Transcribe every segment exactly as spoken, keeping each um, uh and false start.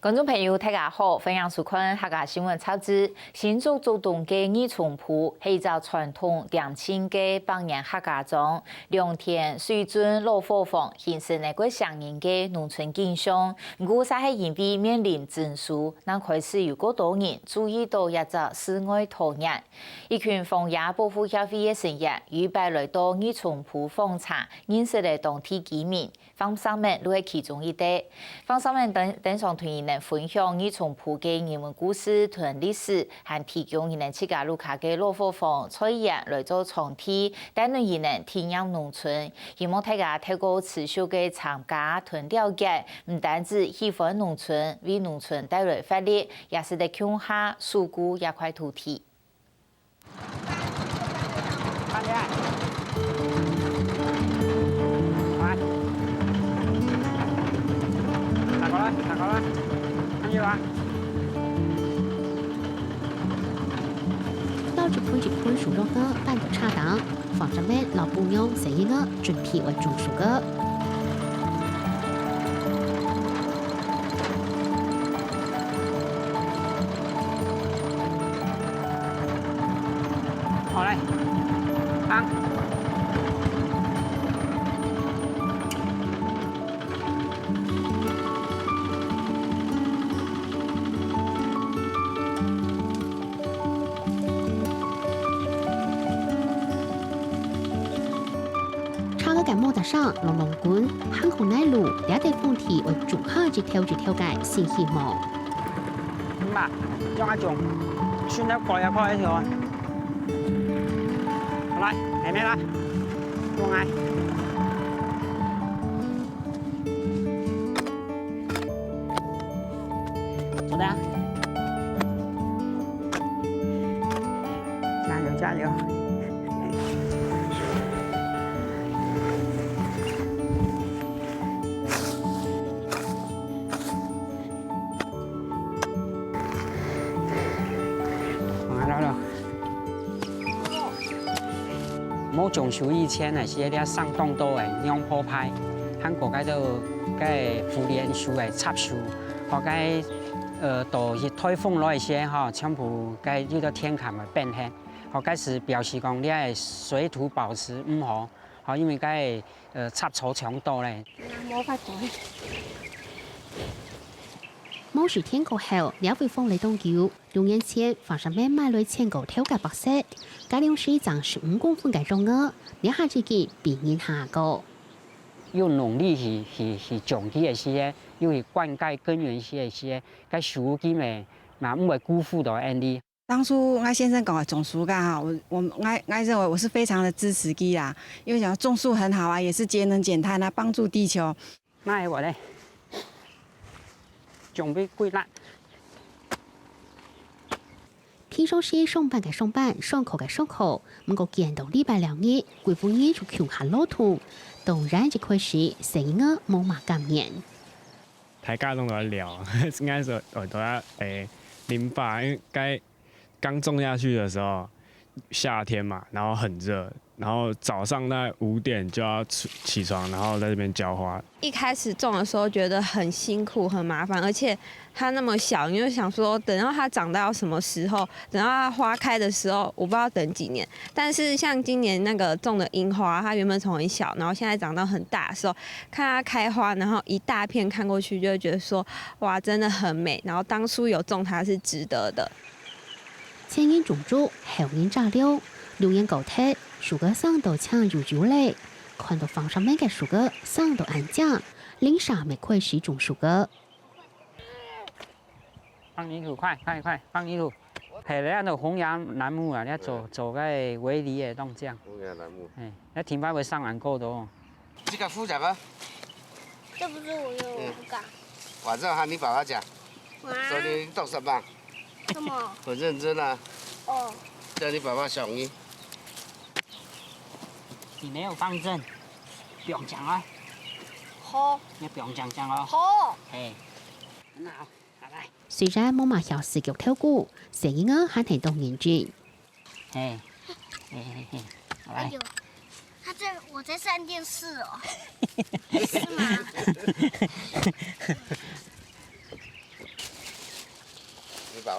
觀眾朋友，大家好，歡迎收看客家新聞雜誌。新竹竹東个二重埔係一隻傳統恬靜个百年客家庄，良田、水圳、老伙房，形成了過生人个農村景象。毋過，就係因為面臨徵收，正開始有過多人注意到這隻世外桃源。一群荒野保護協會个成員，有一擺來到二重埔訪查，認識了當地居民。 方上面就係其中一個。方上面等，等上同你等分享二重埔个人文故事同歷史，還提供你等自家屋下个老伙房、菜園來做場地，帶領你等體驗農村。希望大家透過持續个參加同了解，毋單止喜歡農村，為農村帶來活力，也使得共下守護這塊土地。 倒一盆一盆樹葉仔，搬到車頂，黃山妹摎餔娘細人仔準備愛種樹仔。 好，來，放。車仔个摩托車隆隆滾，行過泥路，這兜風地會種下一條一條个新希望。 嗯嘛，種啊種，順便過來過來一條啊。好來，妹妹來，過來。好的啊。加油加油！ 無種樹以前呢，係這上當多个娘炮派，還過該兜个婦聯樹个插樹，好該，呃，到一颱風來時吼，全部該一個田崁會崩忒，好該係表示講這个水土保持毋好，好因為該，呃，雜草叢多咧。 無時田過後，這位荒坼當久。六年前，黃山妹買來千過頭个白色，該量時正十五公分个樣仔，這下已經比人還高。用農力去，去，去種佢个時節，又去灌溉耕耘佢个時節，該樹根嘛，嘛毋會辜負到𠊎俚。 當初𠊎先生講種樹仔哈，我，我，𠊎，𠊎認為我是非常的支持佢啦，因為講種樹很好啊，也是節能減碳啊，幫助地球。那我咧，準備歸納。平常時上班个上班，上課个上課，毋過見到禮拜六日，歸屋人就共下勞動。當然一開始，細人仔無麼甘願。大家攏在聊，應該說，我都要，誒，淋巴，因為該 剛種下去的時候，夏天嘛，然後很熱，然後早上大概五點就要起，起床，然後在這邊澆花。一開始種的時候覺得很辛苦、很麻煩，而且它那麼小，你就想說，等到它長到什麼時候，等到它花開的時候，我不知道等幾年。但是像今年那個種的櫻花，它原本從很小，然後現在長到很大的時候，看它開花，然後一大片看過去，就會覺得說，哇，真的很美。然後當初有種它是值得的。 前人種竹，後人遮漏，六年過忒，樹仔生到青油油咧。看到黃山妹个樹仔生到恁靚，鄰舍乜開始種樹仔。放泥土，快，快，快，放泥土。嘿，人家的紅楊蘭木啊，人家走，走在圍籬的弄這樣。紅楊蘭木。嘿，那挺快會上岸夠的哦。這個負責啊。這不是我的，我不敢。晚上喊你爸爸講。 哇。昨天你做什麼？什麼？很認真啊。哦。叫你爸爸想你。你沒有放正，不用講啊。好。你不用講講哦。好。嘿，很好，好來。雖然無麼曉四腳跳舞，細人仔還係當認真。 嘿，嘿嘿嘿，好來。哎呦，他在，我在看電視哦，是嗎？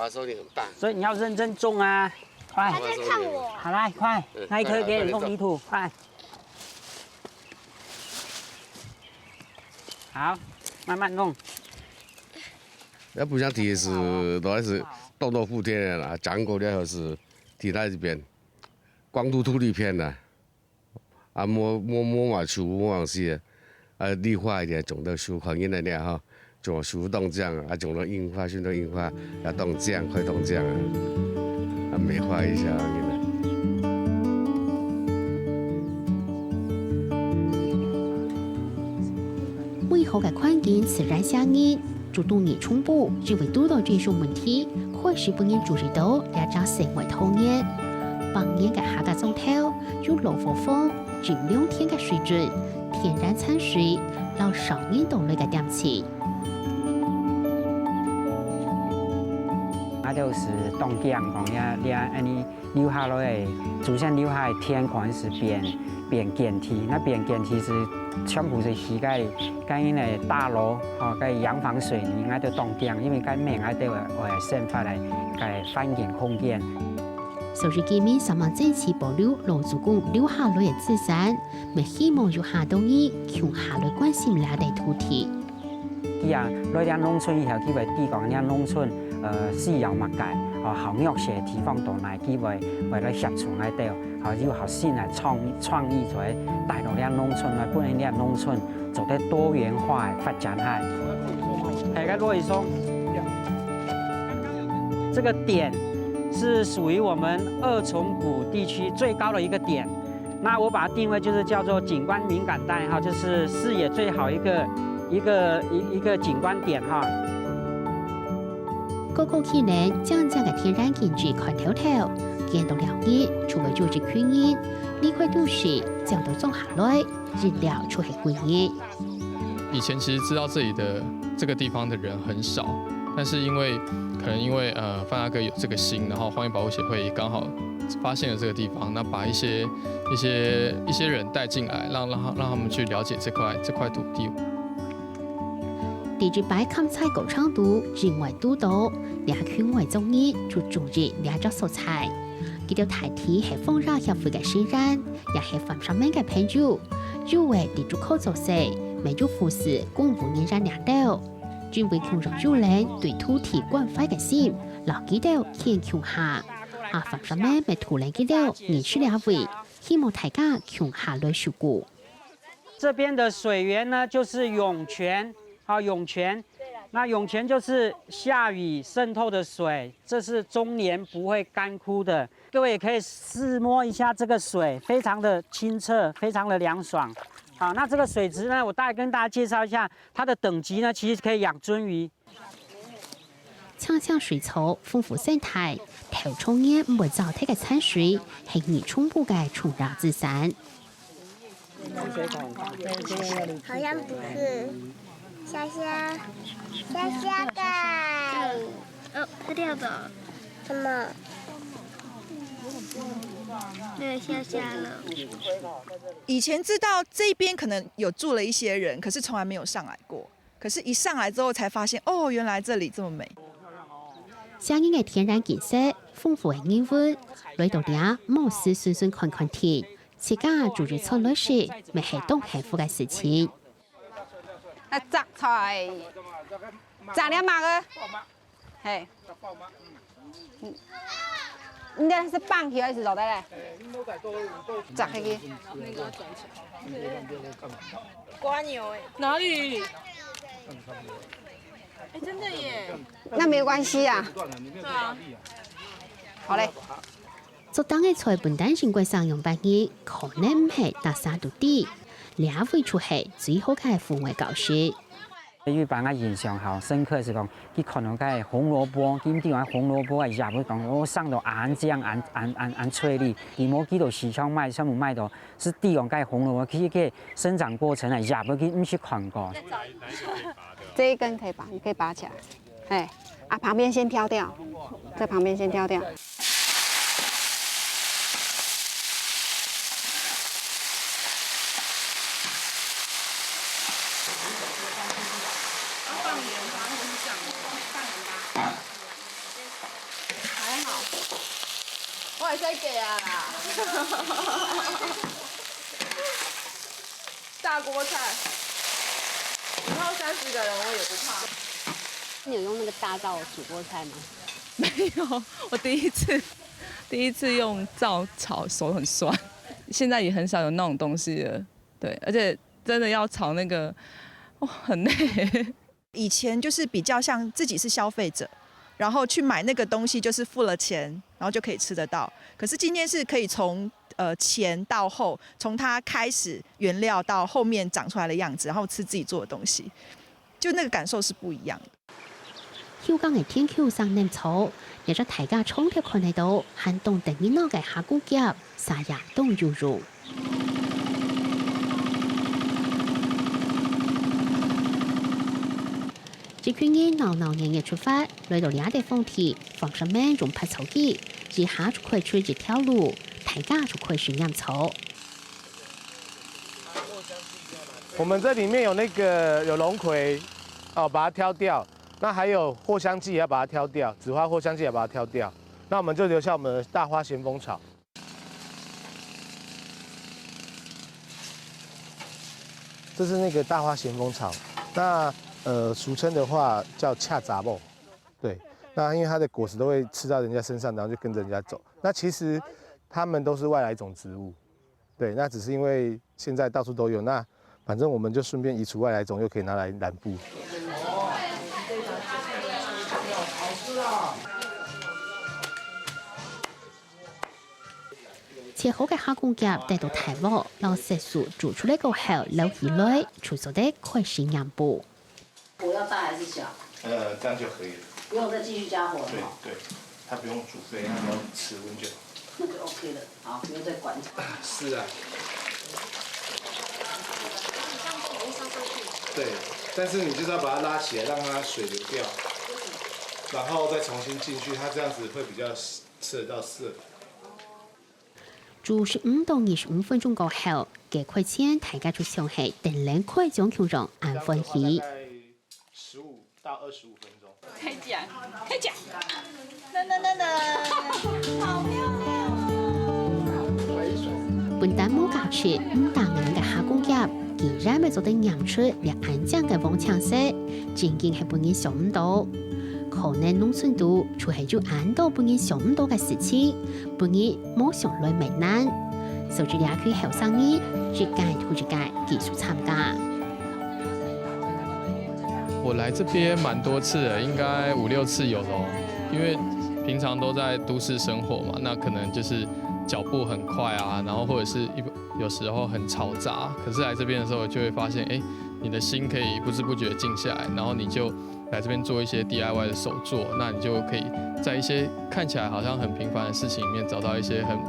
手力很大。所以你要认真种啊，快。他在看我。好啦，快，嗯，那一颗给你弄泥土，快。好，慢慢弄。要不像第一次，都还是动作服帖的啦，讲过了后是第那一遍，光秃秃的一片啦。 啊，摸，摸，摸嘛，手摸嘛是，啊，绿化一点，种到手看见了了吼，种手当靚啊，种到櫻花，种到櫻花，也当靚，快当靚啊，啊，美化一下啊，你们。美好个環境自然吸引， 竹東二中埔因為堵到建築問題，開始分人注意到這隻生活陶園。百年个客家庄頭，有老伙房、有良田个水準、天然產水，摎少人到來个點心。𠊎兜係當驚講這，這恁呢 留下來个，祖先留下个田可能係變，變耕地，該變耕地係全部係起該，該个大樓，吼，該洋房水泥，𠊎兜當驚，因為該毋係𠊎兜个，个生活个，个環境空間。所以居民煞猛爭取保留老祖公留下來个資產，乜希望有較多人共下來關心這塊土地。 佢啊，來這農村以後，佢會知講這農村，呃，需要麼个，哦，較弱勢个地方到哪，佢會，會來協助𠊎兜，哦，有較新个創，創意出來，帶到這農村來，分這農村做得多元化个發展哈。哎，該羅醫生，這個點是屬於我們二重埔地區最高的一個點。 那我把它定位就是叫做景觀敏感帶哈，就是視野最好一個，一個，一，一個景觀點哈。高高企人，靚靚个天然景致看透透，見到了日，就會有一群人離開都市，走到莊下來，一了就係歸日。 以前其實知道這裡的，這個地方的人很少，但是因為，可能因為，呃，范大哥有這個心，然後荒野保護協會也剛好發現了這個地方，那把一些，一些，一些人帶進來，讓，讓他，讓他們去了解這塊，這塊土地。第一擺崁在高程度，因為堵到，這群外族人就注意這隻所在。佢兜大體係荒野協會个成員，也係番石門个朋友， 有个佇竹科做事，乜有服侍公務人員領導，因為共樣有人對土地關懷个心，摎佢兜牽共下。啊，番石門乜帶領佢兜認識這位，希望大家共下來守護。這邊的水源呢，就是湧泉，好，湧泉。那湧泉就是下雨滲透的水，這是終年不會乾枯的。 各位也可以試摸一下這個水，非常的清澈，非常的涼爽。好，那這個水質呢，我大概跟大家介紹一下，它的等級呢，其實可以養鱒魚。清清水草，豐富生態，頭長年毋會燥忒个產水，係二重埔个重要資產。 好像不是。蝦蝦，蝦蝦蓋。哦，它掉的。什麼？那個蝦蝦了。以前知道這邊可能有住了一些人，可是從來沒有上來過。可是一上來之後才發現，哦，原來這裡這麼美。 唌人个天然景色，豐富个人文，來到這，毋使純純看看天，自家煮一餐來食，乜係當幸福个事情。啊，摘菜，摘了麼个？嘿，嗯，應該是放起來還是落下來？摘下去。蝸牛欸。哪裡？欸，真的耶。那沒關係啊。對啊。好嘞。竹東个菜毋單淨過生用百年，可能毋係逐儕都知，這位就係最好个戶外教室。有一擺𠊎印象好深刻係講，佢看到該紅蘿蔔，佢毋知講紅蘿蔔个葉，佢講，哦，生到恁靚，恁，恁，恁，恁翠綠，佢無去到市場買，全部買到，係知講該紅蘿蔔，其實佢生長過程啊，葉佢毋識看過。這一根可以拔，你可以拔起來。哎，啊，旁邊先挑掉，這旁邊先挑掉。还在给啊啦。大锅菜，以后三十个人我也不怕。你有用那个大灶煮过菜吗？没有，我第一次，第一次用灶炒，手很酸。现在也很少有那种东西了，对，而且真的要炒那个，哦，很累。以前就是比较像自己是消费者，然后去买那个东西就是付了钱，然后就可以吃得到。可是今天是可以从呃前到后，从它开始原料到后面长出来的样子，然后吃自己做的东西，就那个感受是不一样的。休耕个田坵生淰草，這隻大家常透看得到，還當得人惱个蝦胲夾，沙也當有用。 一群人鬧鬧熱熱出發，來到這兜荒地，黃山們用伐草機，一下就開出一條路，大家就開始淰草。我们这里面有那个有龍葵，哦，把它挑掉，那还有藿香蓟也要把它挑掉，紫花藿香蓟也把它挑掉，那我们就留下我们的大花咸丰草。 这是那个大花咸丰草，那呃俗称的话叫恰杂木，对，那因为它的果实都会吃到人家身上，然后就跟着人家走。那其实它们都是外来种植物，对，那只是因为现在到处都有，那反正我们就顺便移除外来种，又可以拿来染布。 切好个蝦胲夾帶到大鑊，摎色素煮出來過後撈起來，就做得開始揇布。火要大还是小？呃，这样就可以了。不用再继续加火了对哈。对，它不用煮沸，它只要吃温就好。那就 OK 了，好，不用再管。是啊。对，但是你就是要把它拉起来，让它水流掉，然后再重新进去，它这样子会比较吃得到色。煮十五到二十五分鐘過後，該塊錢大家就像係等等開獎共樣恁歡喜。十五到二十五分钟。開獎，開獎！噔噔噔噔，好漂亮！本旦無價值、毋打眼个蝦胲夾，竟然乜做得染出這恁靚个黃青色，真經係分人想毋到。可能農村肚就係有恁多分人想毋到个事情，分人無想來乜難。所以這群後生人，一個同一個繼續參加。 我来这边蛮多次了，应该五六次有咯。因为平常都在都市生活嘛，那可能就是脚步很快啊，然后或者是一有时候很嘈杂。可是来这边的时候，就会发现，哎，你的心可以不知不觉静下来，然后你就来这边做一些 D I Y 的手作，那你就可以在一些看起来好像很平凡的事情里面找到一些很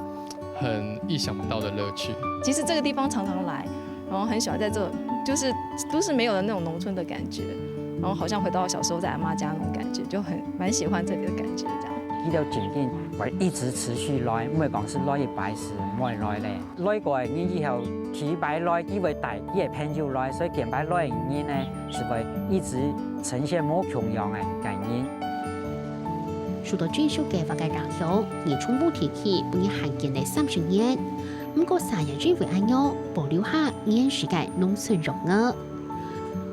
很意想不到的乐趣。其实这个地方常常来，然后很喜欢在这，就是都市没有的那种农村的感觉，然后好像回到小时候在阿妈家那种感觉，就很蛮喜欢这里的感觉这样。佢兜真經會一直持續來，毋會講係來一擺就毋會來咧。來過个人以後，第一擺來佢會帶佢个朋友來，所以今擺來个人呢，就會一直呈現無共樣个感應。 受到建設計畫个影響，二重埔地區分人限建了三十年。毋過，沙也因為恁樣，保留下原始个農村樣貌。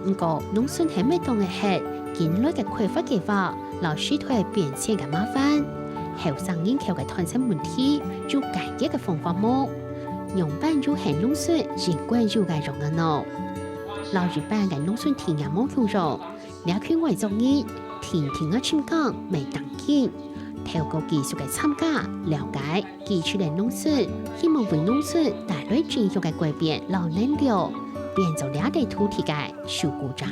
毋過，農村係乜當个核，近來个開發計畫摎時代變遷个麻煩，後生人口个斷層問題，有解決个方法無？仰般又係農村應該有个樣貌呢？摎一般个農村體驗無共樣， 這群外族人定定愛尋工乜當緊，透過繼續个參加、了解，寄出來農村，希望為農村帶來正向个改變摎能量，變做這塊土地个守護者。